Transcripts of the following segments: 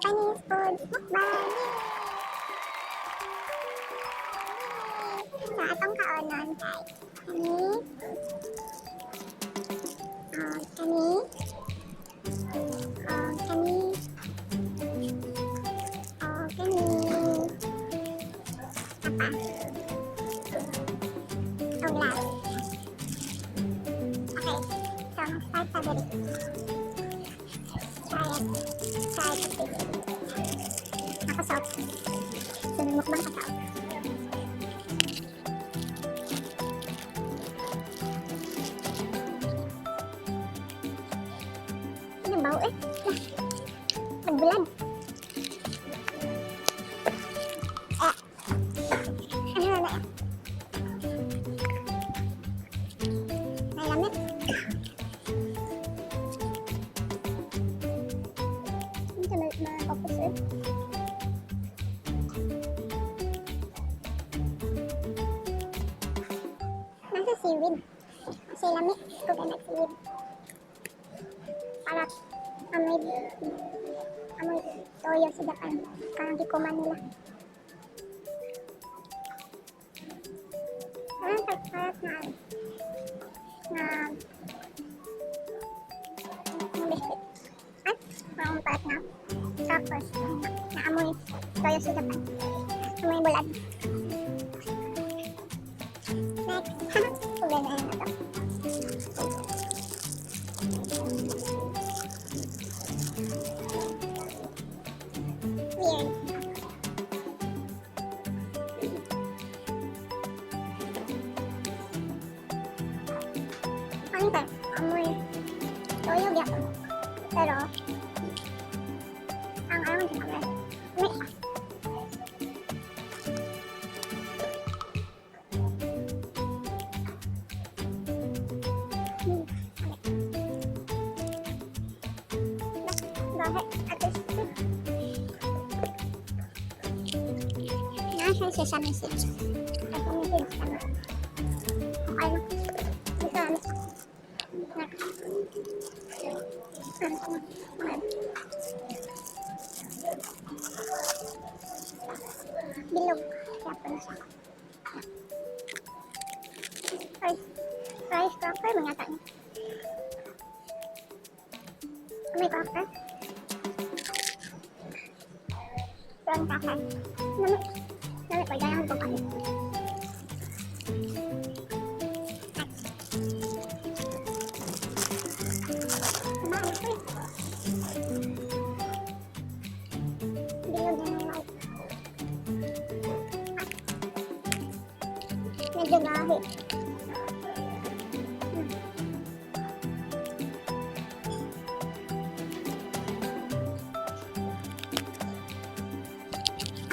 Japanese food mukbang. Yay! Sa atong kaonon kay kani, oh, kani, oh, kani, oh, kani, apa, oh, last. Okay, so mag-start ta diri. Try it. Try it, please. Ako soap. So, mukbang ka soap. Ano ba eh? Lah, nagbulad. Eh. Ano na eh? May lamit. Ano sa ma-focus eh? Nasa seaweed. Kasi lamit. Coconut seaweed. Parat. Amoy, amoy toyo sa Japan. Parang kikuman nila. Parang parat na na na biscuit. Ay, parang parat na. Tapos, na amoy toyo sa Japan. Amoy bulad. Next. Ube na yun na to. Weird. Ano ba? Amoy toyo gyapon. Pero, ang ayaw sa amoy. Amoy siya. Amoy. Gahe. At least, Nasa sesame seeds. Sesame seeds kami. Okay na. Gusto namin. Next. Ano na? Okay. Bilog. Kaya siya. Rice. Rice cracker, mga ta niya. May cracker. Prawn cracker. Lami. Lami pa. Ganahan ko kayo. Next. Kumain ko eh. Bilog na ng white. Ah. Medyo gahi.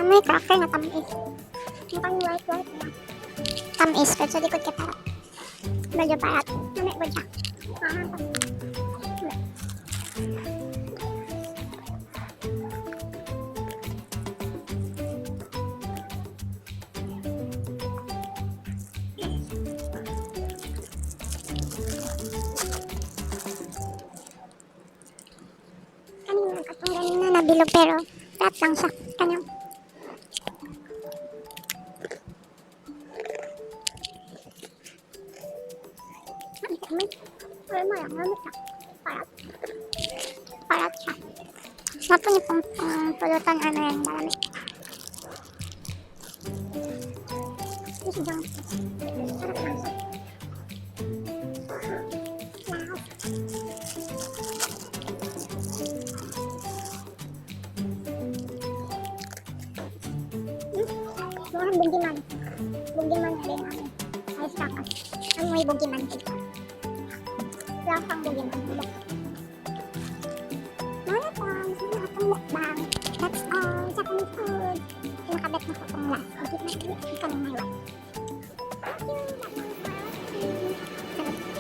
Amoy cracker na tamis. Mukhang white white na. Tamis, pero sa likod kay parat. Medyo parat. Lami po siya. Ah, lami. Kanina, katong ganina nabilog pero flat lang siya. Kanyang Amoy, amoy mo lang, amoy siya. Parat. Parat siya. Napo ni pong pulutan or merienda lami. This is junk. Sarap lang siya. Last. Mukhang bugimon. Bugimon na rin namin. Rice cracker. Amoy bugimon dito. Lasang bugimon. Mga times, mga atong mukbang. That's all. Japanese food. Pinakabet na ko itong last. Hindi na, hindi ka na may white. Thank you. That's all for watching.